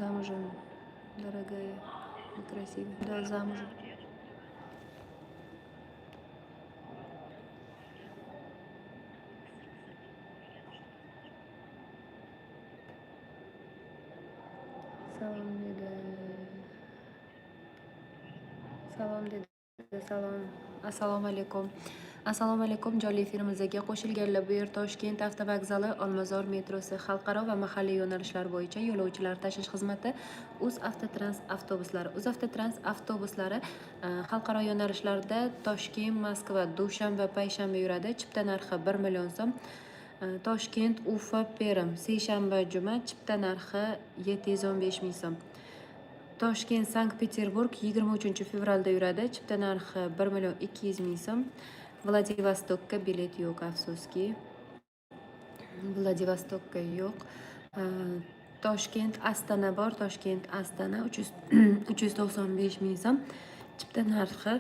Замужем, дорогая и красивая. Да, замужем. Salom dedi. Salom dedi. Salom. Assalomu alaykum. Assalomu alaykum, jonli efirimizga qo'shilganlar. Bu yer Toshkent avtovokzali, Olmazor metrosi, xalqaro va mahalliy yo'nalishlar bo'yicha yo'lovchilar tashish xizmati, UzAvtotrans avtobuslari. UzAvtotrans avtobuslari xalqaro yo'nalishlarda Toshkent, Moskva, dushanba, payshanba yuradi. Chipta narxi 1 million so'm. Toshkent, Ufa, Perm, seshanba, juma, chipta narxi 715 ming so'm. Toshkent, Sankt Peterburg 23 fevralda yuradi. Chipta narxi 1 million 200 ming so'm. Vladivostokka bilet yo'q, afsuski. Vladivostokka yo'q. Toshkent, Astana bor. Toshkent, Astana 395 ming so'm. Chipta narxi.